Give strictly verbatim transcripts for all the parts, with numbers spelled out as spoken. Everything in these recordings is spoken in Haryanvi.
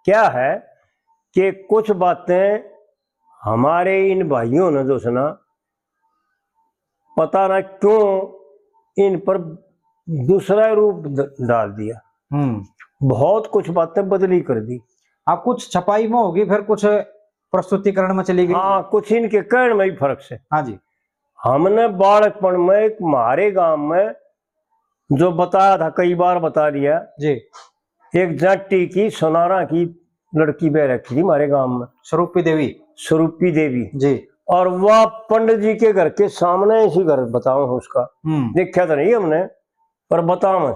क्या है कि कुछ बातें हमारे इन भाइयों ने जो है ना, पता ना क्यों इन पर दूसरा रूप ड-, डाल दिया। हम्म। बहुत कुछ बातें बदली कर दी। हाँ, कुछ छपाई में होगी, फिर कुछ प्रस्तुतिकरण में चली गई। हाँ, कुछ इनके कहण में ही फर्क से। हाँ जी। हमने बालकपन में एक म्हारे गांव में जो बताया था, कई बार बता दिया जी। एक जाटी की सोनारा की लड़की बह रखी थी हमारे गांव में। स्वरूपी देवी। स्वरूपी देवी। जी। और वह पंडित जी के घर के सामने, इसी घर बताऊं उसका, हम्म। देखा तो नहीं हमने, पर बताऊं।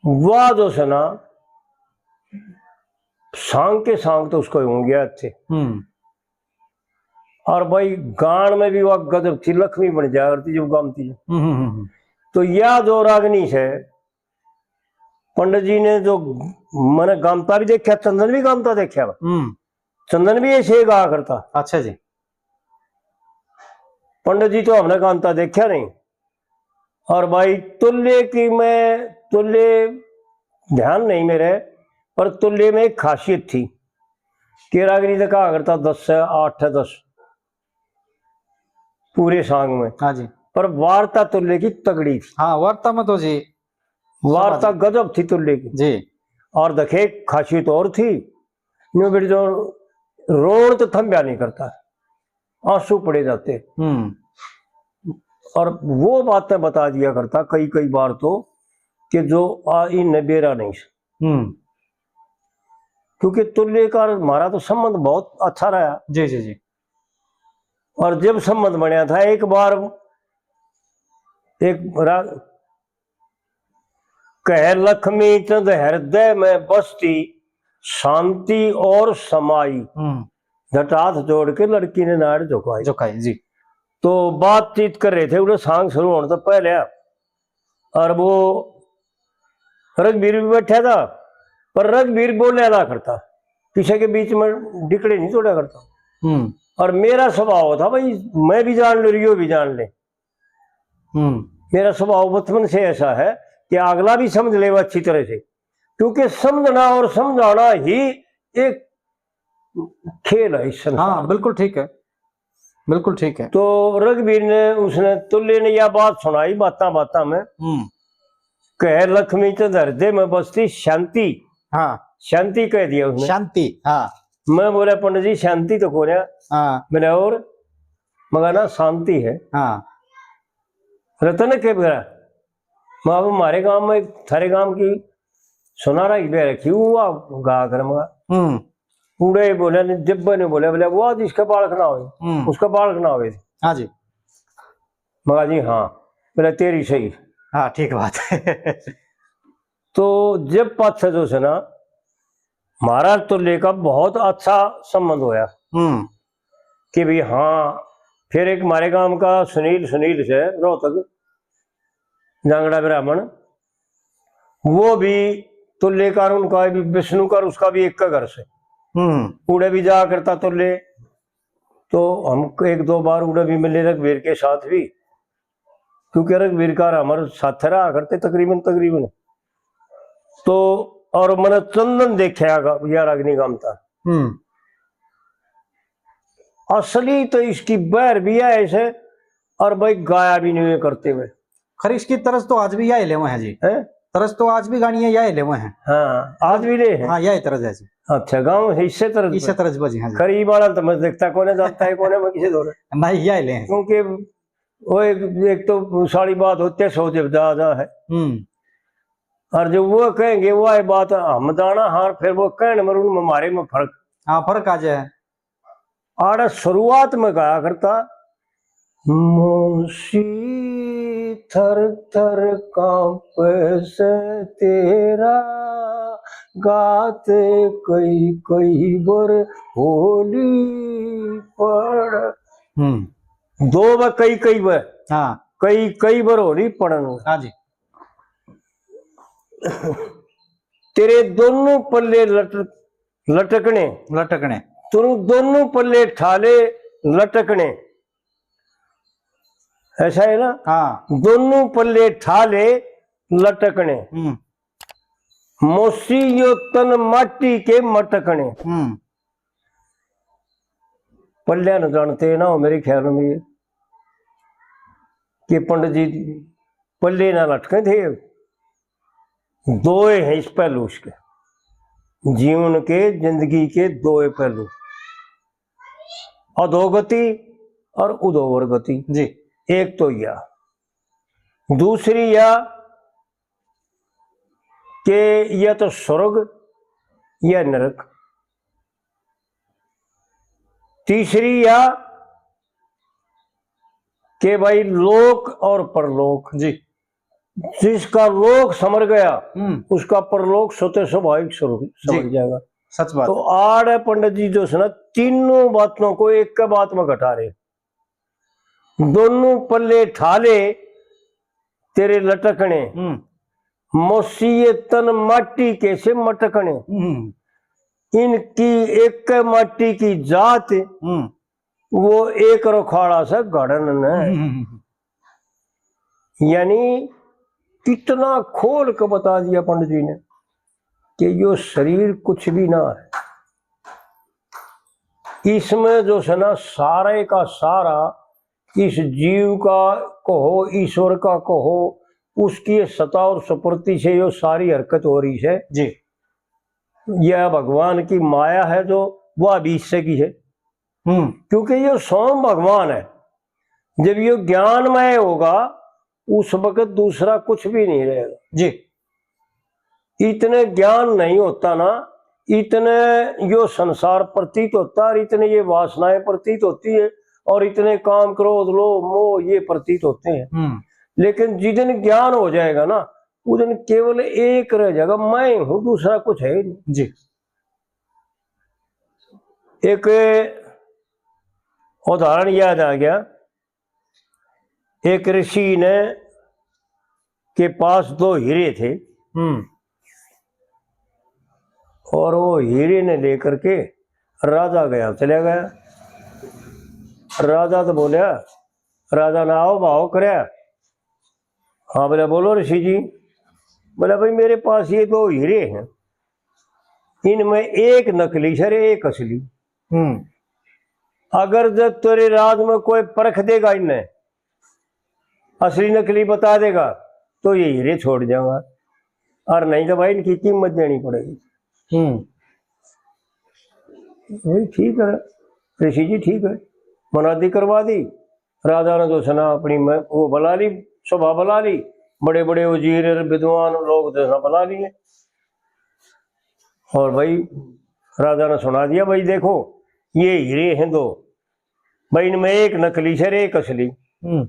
वह जो है ना, सांग के सांग तो उसको हो गया थे। हम्म। और भाई, गान में भी वह गजब थी, लक्ष्मी बन जाया करती जब गामती। हम्म, हम्म, हम्म। तो यह जो रागनी है, पंडित जी ने जो मैंने गामता भी देखा, चंदन भी गामता देखा। हम्म। चंदन भी ऐसे ही गाया करता। अच्छा जी। पंडित जी तो हमने गामता देखा नहीं। और भाई, तुल्ले की मैं, तुल्ले ध्यान नहीं मेरे, पर तुल्ले में एक खासियत थी कि रागनी तो कहा करता दस है, आठ है, दस, पूरे सांग में। हाँ जी। पर वार्ता तुल्ले की तगड़ी थी। हाँ, वार्ता में तो जी वार्ता समझ गजब थी तुल्ले की। जी। और देखे, खासियत और थी, न्यू बेटी जो रोण तो थंब्या नहीं करता, आंसू पड़े जाते। हम्म। और वो बातें बता दिया करता कई कई बार तो, कि जो आ, इनने बेरा नहीं। हम्म। क्योंकि तुल्ले का हमारा तो संबंध बहुत अच्छा रहा। जी, जी, जी। और जब संबंध बनया था, एक बार एक रा-, कह लक्ष्मी चंद हृदय में बसती, शांति और समाई। हम्म। झट हाथ जोड़ के लड़की ने नाड़ झुकाई। झुकाई, जी। तो बातचीत कर रहे थे, उन्हें सांग शुरू होने तो पहले, और वो रघुवीर भी बैठा था, पर रघुवीर बोले ना करता, किसी के बीच में डिकड़े नहीं तोड़ा करता। हम्म। और मेरा स्वभाव था भाई, मैं भी जान लूं, यो भी जान ले। हम्म। मेरा स्वभाव बचपन से ऐसा है कि अगला भी समझ ले अच्छी तरह से, क्योंकि समझना और समझाना ही एक खेल है इस संसार हाँ, में। बिल्कुल ठीक है, बिल्कुल ठीक है। तो रघुवीर ने, उसने, तुल्ले ने यह बात सुनाई, बातां बातां में, हम्म। कह लक्ष्मी चंद हृदय में बसती शांति। हाँ। शांति कह दिया उसने। शांति, हाँ। मैं बोला, "पंडित जी, शांति तो कोन्या।" हाँ। मैंने, "और?" मगा ना, "शांति है।" हाँ। रतन के बेरा, मैं, "अब हमारे गांव में, थारे गांव की सोनारा की बह रखी, वो आ गा कर।" मगा, हम्म। उड़े बोले, ने जब्बे ने बोले, बोले, "वो आज इसका बालक ना होए, हम्म। उसका बालक ना होए।" हाँ जी। मगा, "जी हाँ।" बोले, "तेरी सही।" हाँ, ठीक बात है। तो जब पाछे जो है ना, महाराज तुल्ले का बहुत अच्छा संबंध होया। हम्म। कि भी हाँ, फिर एक हमारे गांव का सुनील, सुनील से रोहतक, जांगड़ा ब्राह्मण, वो भी तुल्ले का, उनका भी विष्णु का, उसका भी एक का घर से। हम्म। उड़े भी जा करता तुल्ले, तो हम एक दो बार उड़े भी मिले रघुवीर के साथ भी, क्योंकि रघुवीर का हमारे साथ रहा करते तकरीबन, तकरीबन। तो और मैंने चंदन देखा यार अग्निगाम था। हम्म। असली तो इसकी बहर भी है ऐसे, और भाई गाया भी नहीं है करते हुए। खैर, इसकी तरज तो आज भी या ले हुए हैं जी। हैं? तरज तो आज भी गानियां या ले हुए हैं। हाँ, आज भी ले हैं। हाँ, या तरज है जी। अच्छा, गाँव है, इससे तरज इससे पे? तरज बजी, हाँ जी। करीब वाला तो मैं देखता कोने, जाता है कोने, मैं किसे दौरे। नहीं, या ले हैं। क्योंकि वो एक, एक तो सारी बात होती है, सौ जब जा, जा है। हम्म। और जो वो कहेंगे, वो आए बात हम जाना, हाँ, फिर वो कहने में, उनमें, हमारे में फर्क। हाँ, फर्क आ जाए। आड़े शुरुआत में गाया करता, "मौसी थर थर कांपे से तेरा गाते कई कई बार होली पड़।" हम्म। दो बार कई कई बार। हाँ। कई कई बार होली पड़न। हाँ जी। तेरे दोनों पल्ले लट-, लटकने। लटकने। तेरे दोनों पल्ले ठाले लटकने। ऐसा है ना? हाँ। दोनों पल्ले ठाले लटकने। हम्म। मोसी यो तन माटी के मटकने। हम्म। पल्ले न जानते ना हो मेरे ख्याल में ये, कि पंडित जी पल्ले ना लटके थे। दोए हैं इस पहलू उसके, जीवन के, जिंदगी के दोए पहलू, अधोगति और उदोवर गति। जी। एक तो या, दूसरी या कि या तो स्वर्ग या नरक, तीसरी या कि भाई लोक और परलोक। जी। जिसका लोक समर गया, हम्म। उसका परलोक स्वतः स्वाभाविक स्वरूप जी। समर जाएगा। सच बात तो है। आड़ है पंडित जी जो है ना, तीनों बातों को एक के बात में घटा रहे। दोनों पल्ले ठा ले तेरे लटकने, हम्म। मोसी ये तन माटी के से मटकने। हम्म। इनकी एक माटी की जात, हम्म। वो एक रुखाड़ा से घड़न ने। हम्म। यानी कितना खोल के बता दिया पंडित जी ने कि यो शरीर कुछ भी ना है। इसमें जो है ना, सारे का सारा इस जीव का कहो, ईश्वर का कहो, उसकी सत्ता और स्फूर्ति से यो सारी हरकत हो रही है। जी। यह भगवान की माया है, जो वह भी इससे की है। हम्म। क्योंकि ये स्वयं भगवान है। जब ये ज्ञानमय होगा, उस वक्त दूसरा कुछ भी नहीं रहेगा। जी। इतने ज्ञान नहीं होता ना, इतने यो संसार प्रतीत होता और इतने ये वासनाएं प्रतीत होती है और इतने काम, क्रोध, लोभ, मोह ये प्रतीत होते हैं। हम्म। लेकिन जिस दिन ज्ञान हो जाएगा ना, उस दिन केवल एक रह जाएगा, मैं हूं, दूसरा कुछ है ही नहीं। जी। एक उदाहरण याद आ गया। एक ऋषि ने के पास दो हीरे थे। हम्म। और वो हीरे ने लेकर के राजा गया, चला गया। राजा तो बोला, राजा ने आओ भाव करया। हाँ, बोला, "बोलो ऋषि जी।" बोला, "भाई, मेरे पास ये दो हीरे हैं, इनमें एक नकली सर, एक असली। हम्म। अगर जब तेरे राज में कोई परख देगा इन्हें, असली नकली बता देगा, तो ये हीरे छोड़ जाऊंगा, और नहीं तो भाई इनकी कीमत देनी पड़ेगी।" हम्म। भाई ठीक है ऋषि जी, ठीक है, मुनादी करवा दी। राजा ने जो है ना अपनी म-, वो बुला ली, सभा बुला ली, बड़े बड़े वजीर और विद्वान लोग जो है ना बुला लिए। और भाई राजा ने सुना दिया, "भाई देखो, ये हीरे हैं दो, भाई इनमें एक नकली सर, एक असली। हम्म।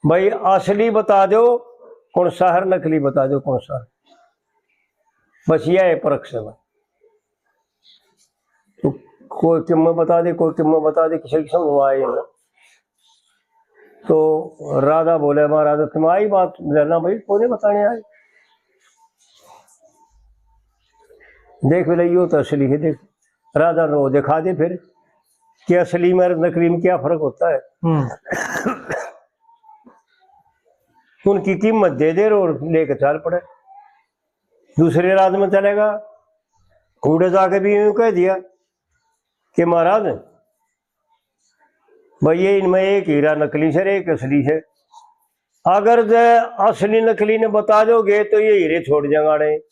भाई असली बता दो कौन सा है, नकली बता दो कौन सा है। बस यह है परख से भाई।" तो कोई कीमत बता दे, कोई कीमत बता दे, किसी की समझ में आए ना। तो राजा बोले, "महाराज, तुम आई बात?" बोले, "ना भाई, कोई नहीं बताने आए।" देख बोले, "यो तो असली है, देख।" राजा ने वो दिखा दे फिर कि असली में और नकली में क्या फर्क होता है। हम्म। उनकी कीमत दे दे और लेके चल पड़े। दूसरे राज में चलेगा, उड़े जाके भी यूं कह दिया कि महाराज, भाई, ये इनमें एक हीरा नकली से, एक असली से। अगर जे असली नकली ने बता दोगे तो ये हीरे छोड़ जाएंगे आड़े,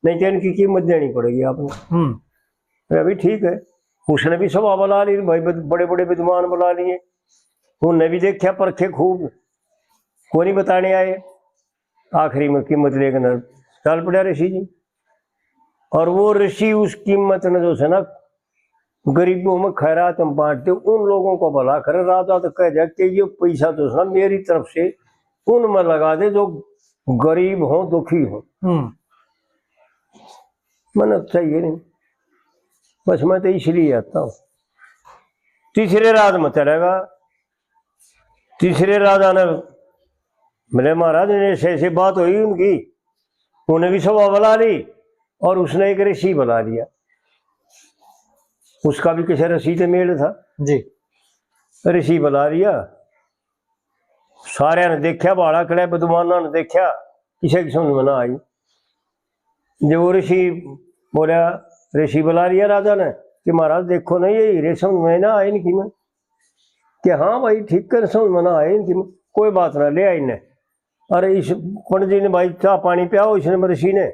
नहीं तो इनकी कीमत देनी पड़ेगी आपने। हम्म। अरे, अभी ठीक है, उसने भी सभा बुला ली, भाई, बद-, बड़े-बड़े विद्वान बुला लिए, उनने भी देखा परखे खूब, कोनी बताने आए। आखिरी में कीमत लेकर न चल पड़ा ऋषि जी। और वो ऋषि उस कीमत ने जो है ना, गरीबों में खैरात में बांट दे, उन लोगों को भला करे। राजा तो कह दिया कि ये पैसा तो है ना मेरी तरफ से उनमें लगा दे जो गरीब हो, दुखी हो। हम्म। मैंने चाहिए नहीं, बस मैं तो इसलिए आता हूँ। तीसरे राज में चलेगा, तीसरे राजा ने बोले, "महाराज, ऐसे ऐसी बात हुई उनकी, उन्हें भी सभा बुला ली और उसने एक ऋषि बुला लिया, उसका भी किसी ऋषि से मेल था।" जी। ऋषि बुला लिया, सारे ने देखा, भाड़ा खड़े विद्वाना ने देखा, किसी की समझ में ना आई। जब वो ऋषि बोला, ऋषि बुला लिया राजा ने कि महाराज देखो ना, ये हीरे समझ में ना आए इनकी में। कि हाँ भाई, ठीक कर, समझ में ना आए इनकी में, कोई बात ना, ले आई ने। और इस पंडित जी ने भाई चाह पानी पियाओ इसने, ऋषि ने,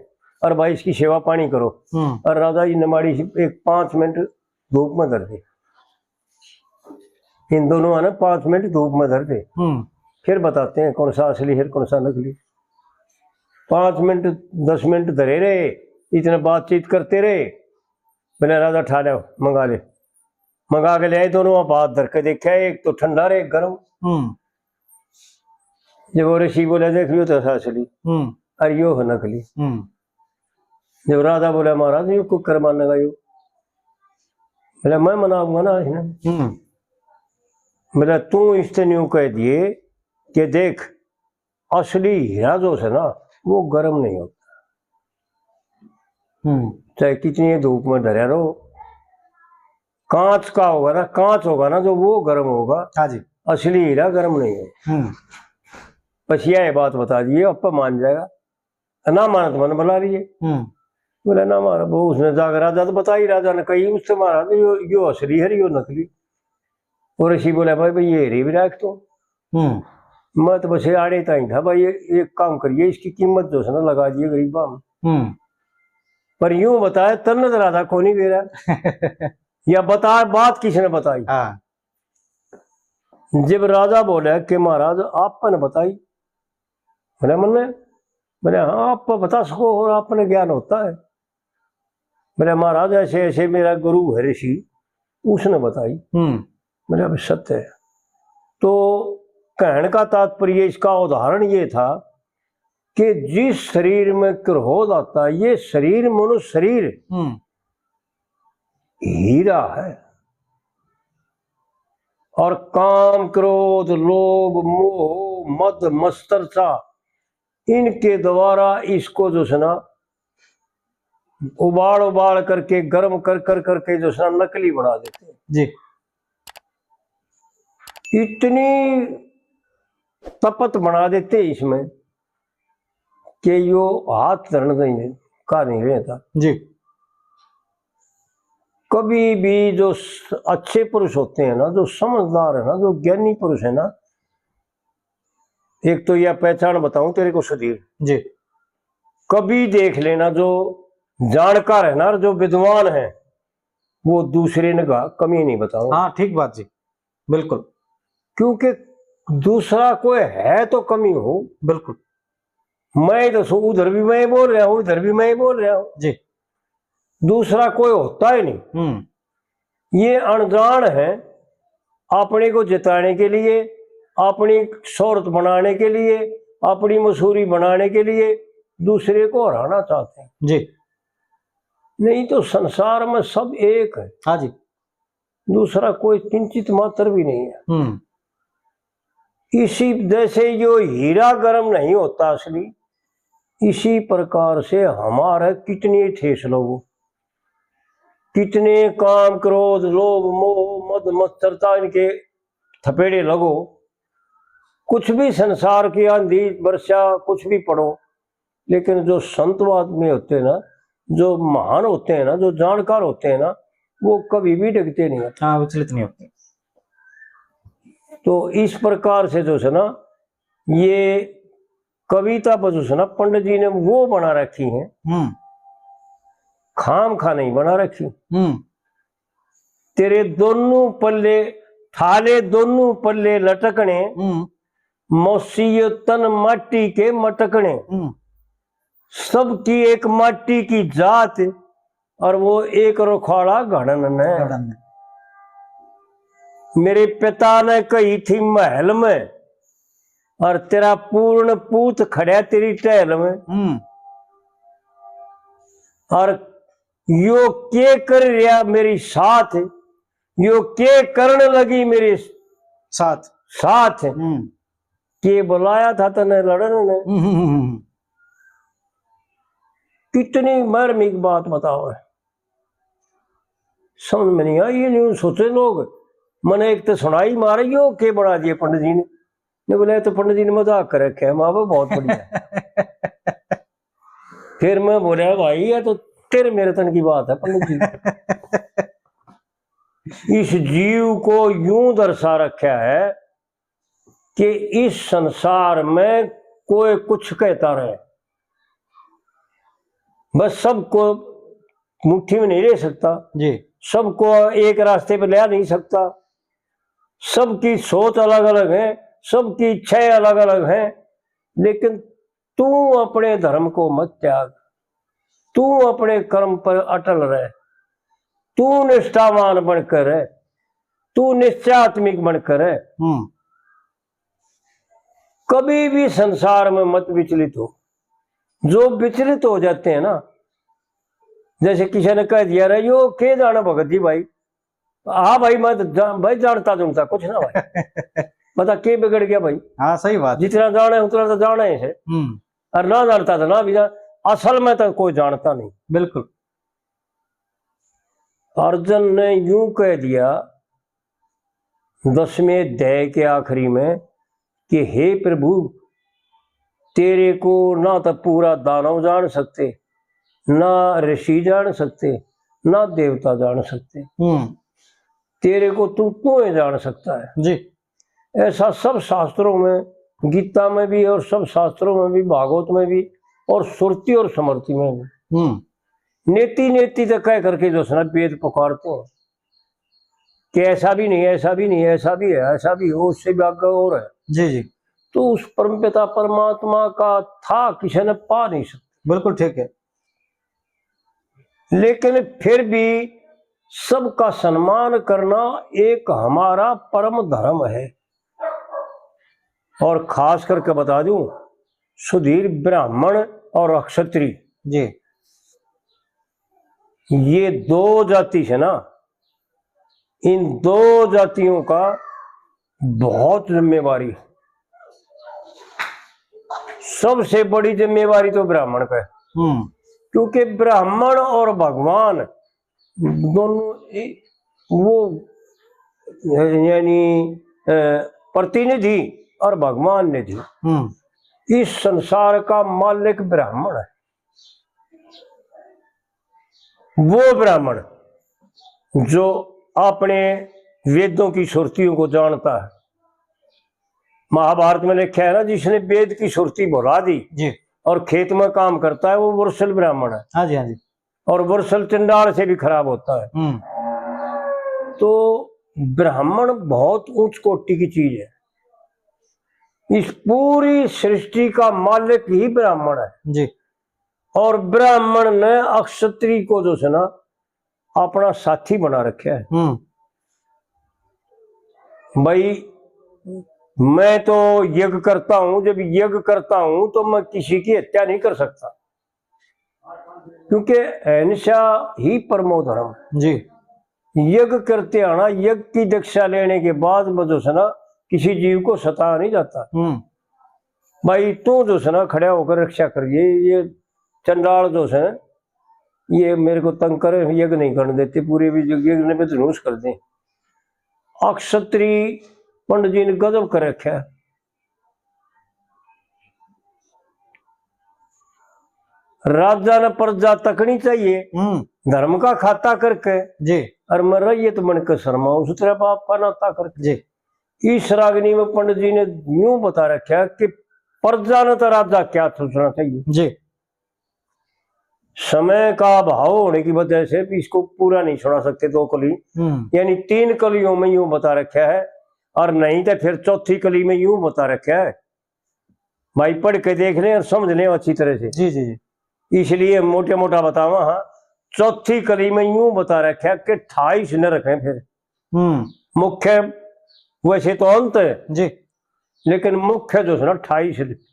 और भाई इसकी सेवा पानी करो। हम्म। और राजा जी ने माड़ी सी एक पाँच मिनट धूप में धर दे। इन दोनों ने पाँच मिनट धूप में धर दे। हम्म। फिर बताते हैं कौन सा असली है, कौन सा नकली। पाँच मिनट, दस मिनट धरे रहे, इतने बातचीत करते रहे। बोले, "राजा, ठा ले, मंगा ले।" मंगा के ले आए दोनों, आप हाथ धर के देखा, एक तो ठंडा रहे, एक गर्म। हम्म। जब वो ऋषि बोले, "देख, यो तो है असली, हम्म। और यो है नकली।" हम्म। जब राजा बोला, "महाराज, यो कुकर मानने का यो?" बोला, "मैं मनाऊंगा ना इसने।" हम्म। बोला, "तू इससे न्यू कह दिए कि देख, असली हीरा जो है ना, वो गर्म नहीं होता, हम्म। चाहे कितनी धूप में धरा रहो, कांच का होगा ना, कांच होगा ना जो, वो गर्म होगा, हाँ जी। असली हीरा गर्म नहीं होगा।" हम्म। बस यह बात बता दिए, अब मान जाएगा। ना मानत मन बुला लिए। हम्म। बोले, "ना महाराज।" वो उसने जाकर राजा तो बताई, राजा ने कही उससे, "महाराज, यो, यो असली है, यो नकली।" और ऋषि बोले, "भाई, भाई, ये हीरे भी राख तो।" हम्म। मैं तो बस ये आड़े ताई था भाई, ये, ये काम करिए, इसकी कीमत जो है ना लगा दिए गरीबा में। हम्म। पर यूं बताए, तन्ने तो राजा को नहीं बेरा। या बता, बात किसने बताई? हाँ। जब राजा बोले कि महाराज, आपने बताई? बोले, "मन्ने?" बोले, "हाँ, आप बता सको और आपने ज्ञान होता है।" बोले, "महाराज, ऐसे ऐसे मेरा गुरु है ऋषि, उसने बताई।" हम्म। बोले, "अब सत्य है।" तो कहने का तात्पर्य, इसका उदाहरण ये था कि जिस शरीर में क्रोध आता है, ये शरीर, मनुष्य शरीर, हम्म। हीरा है। और काम, क्रोध, लोभ, मोह, मद, मत्सरता, इनके द्वारा इसको जो है ना, उबाल उबाल करके, गर्म कर कर करके जो है ना, नकली बना देते हैं। जी। इतनी तपत बना देते हैं इसमें कि यो हाथ धरने का नहीं रहता। जी। कभी भी जो स-, अच्छे पुरुष होते हैं ना, जो समझदार है ना, जो ज्ञानी पुरुष है ना, एक तो यह पहचान बताऊं तेरे को सुधीर, जी। कभी देख लेना, जो जानकार है ना, जो विद्वान है, वो दूसरे ने कमी नहीं बताओ। हाँ, ठीक बात जी, बिल्कुल। क्योंकि दूसरा कोई है तो कमी हो। बिल्कुल। मैं तो सो-, उधर भी मैं बोल रहा हूँ, इधर भी मैं बोल रहा हूँ जी। दूसरा कोई होता ही नहीं। हम्म। ये अनजान है, अपने को जिताने के लिए, अपनी शोहरत बनाने के लिए, अपनी मशहूरी बनाने के लिए दूसरे को हराना चाहते हैं जी। नहीं तो संसार में सब एक है। हाँ जी। दूसरा कोई किंचित मात्र भी नहीं है। हम्म। इसी जैसे जो हीरा गर्म नहीं होता असली, इसी प्रकार से हमारे कितनी ठेस लगो, कितने काम, क्रोध, लोभ, मोह, मद, मत्सरता, इनके थपेड़े लगो, कुछ भी संसार की आंधी, वर्षा, कुछ भी पड़ो, लेकिन जो संत आदमी होते हैं ना, जो महान होते हैं ना, जो जानकार होते हैं ना, वो कभी भी डरते नहीं होते। हाँ, विचलित नहीं होते। तो इस प्रकार से जो है ना, ये कविता पर जो है ना, पंडित जी ने वो बना रखी है, हम्म। खाम खा नहीं बना रखी। हम्म। तेरे दोनों पल्ले, थाले दोनों पल्ले लटकने, हम्म। मौसी यो तन माटी के मटकने। हम्म। सबकी एक माटी की जात, और वो एक रुखाला घड़न ने। घड़न ने। मेरे पिता ने कही थी महल में, और तेरा पूर्ण पूत खड़ा तेरी टहल में। हम्म। और यो के कर रहा मेरी साथ, यो के करण लगी मेरे साथ। साथ। हम्म। के बुलाया था तने लड़न ने? हम्म, हम्म, हम्म, हम्म। कितनी मार्मिक बात बताओ है, समझ में नहीं आई। ये न्यू सोचे लोग, मैंने एक तो सुनाई मारी, यो के बना दिए पंडित जी ने। ने बोले, "तो पंडित जी ने मजाक कर रखे है।" माँ बाप बहुत बढ़िया है। फिर मैं बोला, "भाई, ये तो तेरे मेरे तन की बात है, पंडित जी।" इस जीव को यूं दर्शा रखा है कि इस संसार में कोई कुछ कहता रहे, बस सबको मुट्ठी में नहीं ले सकता जी। सबको एक रास्ते पे ले नहीं सकता। सबकी सोच अलग अलग है, सबकी इच्छाएं अलग अलग हैं, लेकिन तू अपने धर्म को मत त्याग। तू अपने कर्म पर अटल रह। तू निष्ठावान बनकर रह। तू निश्चयात्मिक बनकर रह। हम्म। कभी भी संसार में मत विचलित हो। जो विचलित हो जाते हैं ना, जैसे किसी ने कह दिया, "रे, यो के जाना भगत जी भाई?" हाँ भाई, मैं तो जा-, भाई, जानता जुनता कुछ ना भाई। बता, के बिगड़ गया भाई? हाँ, सही बात। जितना जाना है, उतना तो जाना ही है। हम्म। और ना जानता तो ना भी जान। असल में तो कोई जानता नहीं। बिल्कुल। अर्जुन ने यूं कह दिया दसवें अध्याय के आखिरी में कि हे प्रभु, तेरे को ना तो पूरा दानव जान सकते, ना ऋषि जान सकते, ना देवता जान सकते। हम्म। तेरे को तू, तू ही जान सकता है जी। ऐसा सब शास्त्रों में, गीता में भी और सब शास्त्रों में भी, भागवत में भी और श्रुति और स्मृति में भी। हम्म। नेति नेति तक कह करके जो है ना वेद पुकारते हैं कि ऐसा भी नहीं, ऐसा भी नहीं, ऐसा भी है, ऐसा भी है, उससे भी आगे और है। जी, जी। तो उस परमपिता परमात्मा का था किसी ने पा नहीं सकता। बिल्कुल ठीक है। लेकिन फिर भी सबका सम्मान करना एक हमारा परम धर्म है। और खास करके बता दूं, सुधीर, ब्राह्मण और अक्षत्री जी, ये दो जाति है ना, इन दो जातियों का बहुत जिम्मेवारी, सबसे बड़ी जिम्मेवारी तो ब्राह्मण का है। हम्म। क्योंकि ब्राह्मण और भगवान दोनों ए-, वो, यानी, अ, प्रतिनिधि और भगवान निधि। हम्म। इस संसार का मालिक ब्राह्मण है। वो ब्राह्मण जो अपने वेदों की सुरतियों को जानता है। महाभारत में लिखा है ना, जिसने वेद की सुरती भुला दी जी। और खेत में काम करता है, वो वृषल ब्राह्मण है। हाँ जी, हाँ जी। और वृषल चंडाल से भी खराब होता है। हम्म। तो ब्राह्मण बहुत ऊंच कोटि की चीज है। इस पूरी सृष्टि का मालिक ही ब्राह्मण है जी। और ब्राह्मण ने अक्षत्री को जो है ना, अपना साथी बना रखा है। हम्म। भाई, मैं तो यज्ञ करता हूं, जब यज्ञ करता हूं तो मैं किसी की हत्या नहीं कर सकता, क्योंकि अहिंसा ही परमो धर्म जी। यज्ञ करते आना, यज्ञ की दीक्षा लेने के बाद में जो है ना, किसी जीव को सताया नहीं जाता। हम्म। भाई, तू जो है ना, खड़ा होकर रक्षा करिए, ये चंडाल जो है, ये मेरे को तंग करे, यज्ञ नहीं करने देते, पूरे भी यज्ञ में धनुष कर दें। अक्षत्री पंडित जी ने गजब कर रखा है। राजा ने प्रजा तकनी चाहिए, हम्म। धर्म का खाता करके, जी। और मैं रैयत बन के शर्माऊं, उस तरह बाप का नाता करके। जी। इस रागनी में पंडित जी ने यूं बता रखा कि प्रजा ने तो राजा क्या सोचना चाहिए। जी। समय का अभाव होने की वजह से भी इसको पूरा नहीं सुना सकते दो कली, हम्म। यानी तीन कलियों में यूं बता रखा है, और नहीं तो फिर चौथी कली में यूं बता रखा है। भाई, पढ़ के देख लें और समझ लें अच्छी तरह से। जी, जी, जी। इसलिए मोटे मोटा बतावा, हाँ, चौथी कली में यूं बता रखा है कि अट्ठाईस नरक हैं फिर। हम्म। मुख्य, वैसे तो अंत है जी। लेकिन मुख्य जो है ना, अट्ठाईस,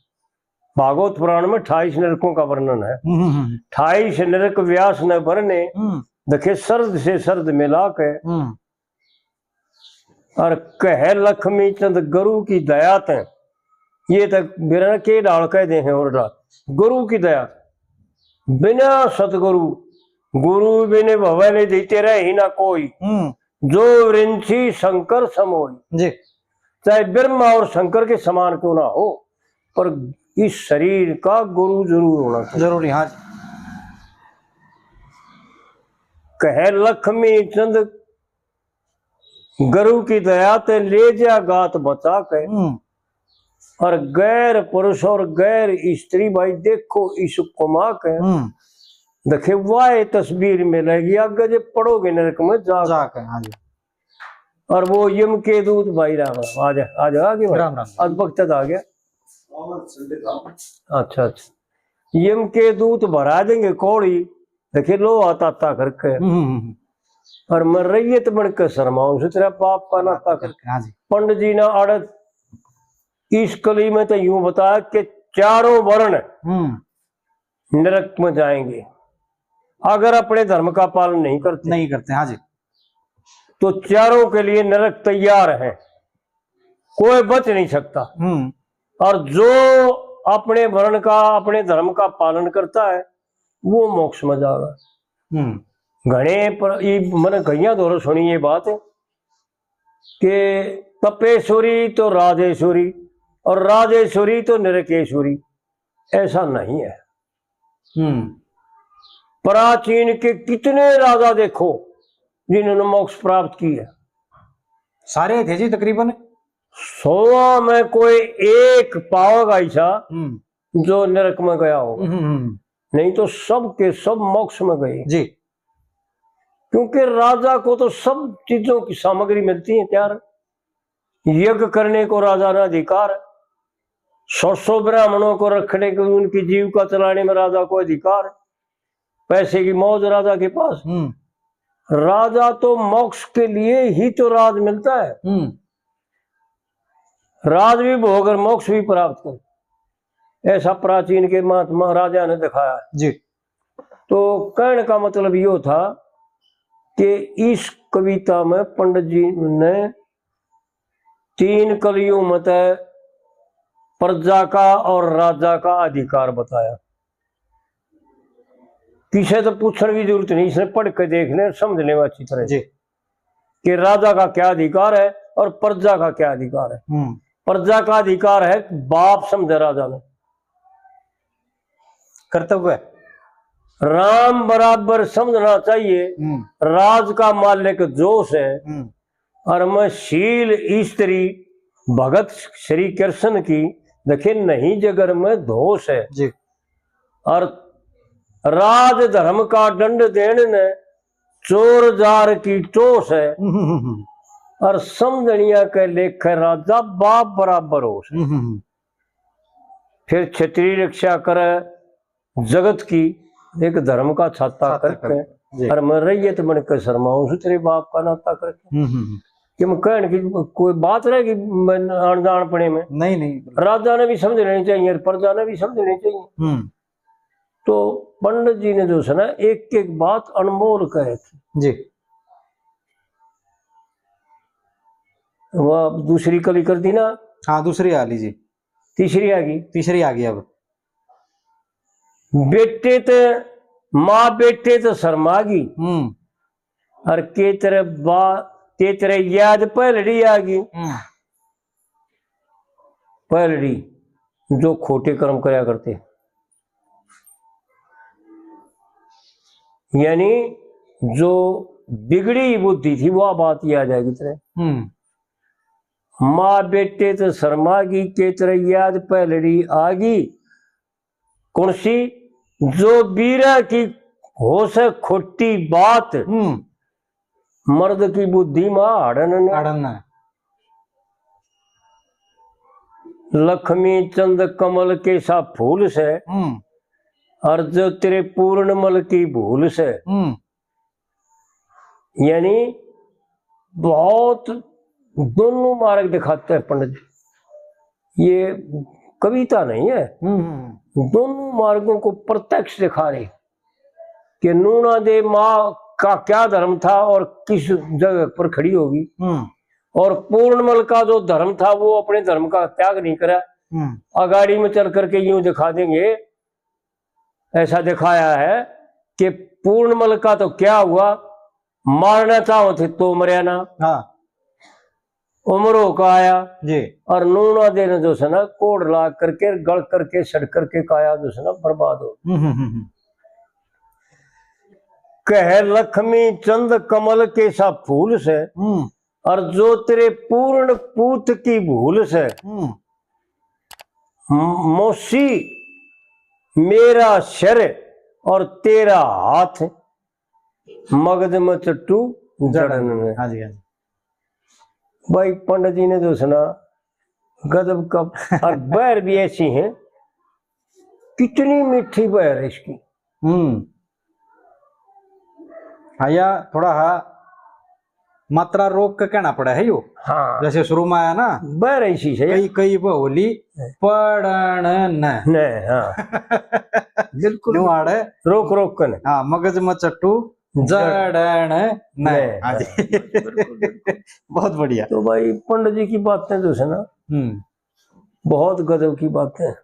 भागवत पुराण में अट्ठाईस नरकों का वर्णन है। हम्म, हम्म, हम्म। अट्ठाईस नरक व्यास ने बरने, हम्म। देखे सर्द से सर्द मिला के। हम्म। और कह लक्ष्मी चंद गुरु की दया ते, ये तक बिरन के डाल कह दे हैं और डाल, गुरु की दया, बिना सतगुरु, गुरु बिन भव निधि तेरा ही ना कोई, हम्म। जो विरिंची शंकर समोई। जी। चाहे ब्रह्मा और शंकर के समान क्यों ना हो, पर इस शरीर का गुरु जरूर होना चाहिए। जरूरी, हाँ जी। कहे लक्ष्मी चंद गुरु की दया ते ले जा गात बचा के। हम्म। और गैर पुरुष और गैर स्त्री भाई देखो इस कुमा के। हम्म। देखे वाह तस्वीर मिलेगी आगे जे पड़ोगे नरक में जाके। जाके, हाँ जी। और वो यम के दूत भाई राम राम, आ जा, आ जा, आगे भाई। राम राम। आज वक्त आ गया। अच्छा, अच्छा। यम के दूत भरा देंगे कौड़ी, देखे लोहा ताता करके। हम्म, हम्म, हम्म। और मैं रैयत बन के शर्माऊं से तेरा बाप का नाता करके। हाँ जी। पंडित जी ने आड़त इस कली में तो यूं बताया कि चारों वर्ण हम्म। नरक में जाएंगे अगर अपने धर्म का पालन नहीं करते। नहीं करते, हाँ जी। तो चारों के लिए नरक तैयार है, कोई बच नहीं सकता। हम्म। और जो अपने वर्ण का, अपने धर्म का पालन करता है, वो मोक्ष में जाएगा। हम्म। घणे पर ई मैंने कईयां दौर सुनी ये बात कि तपेश्वरी तो राजेश्वरी और राजेश्वरी तो नरकेश्वरी, ऐसा नहीं है। हम्म। प्राचीन के कितने राजा देखो जिन्होंने मोक्ष प्राप्त किया। सारे थे जी तकरीबन। सौवा में कोई एक पावेगा ऐसा हम्म। जो नरक में गया हो। हम्म, हम्म, हम्म। नहीं तो सब के सब मोक्ष में गए। जी। क्योंकि राजा को तो सब चीजों की सामग्री मिलती है तैयार। यज्ञ करने को राजा ने अधिकार, सौ सौ ब्राह्मणों को रखने को, उनकी जीविका चलाने में राजा को अधिकार, पैसे की मौज राजा के पास। हम्म। राजा तो मोक्ष के लिए ही तो राज मिलता है। हम्म। राज भी भोग और मोक्ष भी प्राप्त कर, ऐसा प्राचीन के महात्मा राजा ने दिखाया। जी। तो कहने का मतलब यो था कि इस कविता में पंडित जी ने तीन कलियों में तय प्रजा का और राजा का अधिकार बताया। किसे तो पूछने की जरूरत नहीं, इसने पढ़ के देखने, समझ लेवा अच्छी तरह जी। कि राजा का क्या अधिकार है और प्रजा का क्या अधिकार है। हम्म। प्रजा का अधिकार है, बाप समझे राजा ने। कर्तव्य। राम बराबर समझना चाहिए, हम्म। राज का मालिक जोश है। हम्म। और मैं शील स्त्री भगत श्री कृष्ण की, देखे नहीं जगर में धोष है। जी। और राज धर्म का दंड देण ने चोर जार की टोस है। हम्म, हम्म, हम्म। और समझनिया के लेखे राजा बाप बराबर होश है। हम्म, हम्म, हम्म। फिर छतरी रक्षा करे जगत की, एक धर्म का छाता छाता करके, करके, जी। और मैं रैयत बन के शर्माऊं सु तेरे बाप का नाता करके। हम्म, हम्म, हम्म। कि मैं कहने की कोई बात रह गई, मैं अनजानपने में? नहीं, नहीं। राजा ने भी समझ लेनी चाहिए और प्रजा ने भी समझ लेनी चाहिए। हम्म। तो पंडित जी ने जो है ना, एक एक बात अनमोल कहे थी। जी। वो दूसरी कली कर दी ना। हाँ, दूसरी आ ली जी। तीसरी आ गई। तीसरी आ गई अब। बेटे ते, माँ बेटे ते शर्मा गई। हम्म। और के तेरे बा-, के तेरे याद पहलड़ी आ गई। हम्म। पहलड़ी जो खोटे कर्म करया करते, यानी जो बिगड़ी बुद्धि थी, वह बात याद आ गई तेरे। हम्म। माँ बेटे ते शर्मा गई, के तेरे याद पहलड़ी आ गई। कौन सी? जो बीरा की हो से खोटी बात, हम्म। मर्द की बुद्धि माँ हाड़न ने। हाड़न ने। लक्ष्मी चंद कमल के सा फूल से, हम्म। और जो तेरे पूर्ण मल की भूल से। हम्म। यानी बहुत दोनों मार्ग दिखाते हैं पंडित जी। ये कविता नहीं है, हम्म, हम्म। दोनों मार्गों को प्रत्यक्ष दिखा रहे कि नूना दे माँ का क्या धर्म था और किस जगह पर खड़ी होगी। हम्म। और पूर्णमल का जो धर्म था, वो अपने धर्म का त्याग नहीं करा। हम्म। अगाड़ी में चल करके यूं दिखा देंगे, ऐसा दिखाया है कि पूर्णमल का तो क्या हुआ, मारना चाहो थे तो मरया ना। हाँ। उम्र होकर आया जी। और नूना दे ने जो है ना, कोड़ लाग करके, गल करके, सड़ करके काया जो है ना, बर्बाद हो। हम्म, हम्म, हम्म, हम्म। कह लक्ष्मी चंद कमल के सा फूल से, हम्म। और जो तेरे पूर्ण पूत की भूल से, हम्म। म-, मौसी मेरा सिर और तेरा हाथ, मगज में चट्टू जड़न में। हाँ जी, हाँ जी। भाई पंडित जी ने जो सुना, गजब का। और बहर भी ऐसी है, कितनी मीठी बहर है इसकी। हम्म। हाँ, या थोड़ा हा मात्रा रोक के कहना पड़ा है यो। हाँ। जैसे शुरू में आया ना, बहर ऐसी है। कई, कई बहुली है। पड़न न। न, हाँ। बिल्कुल। न्यू आड़े। रोक, रोक के न। हाँ, मगज में चट्टू जड़-, जड़न न। न, हाँ जी। हाँ, बिल्कुल, बिल्कुल। बहुत बढ़िया। तो भाई, पंडित जी की बातें जो है ना, हम्म। बहुत गजब की बातें।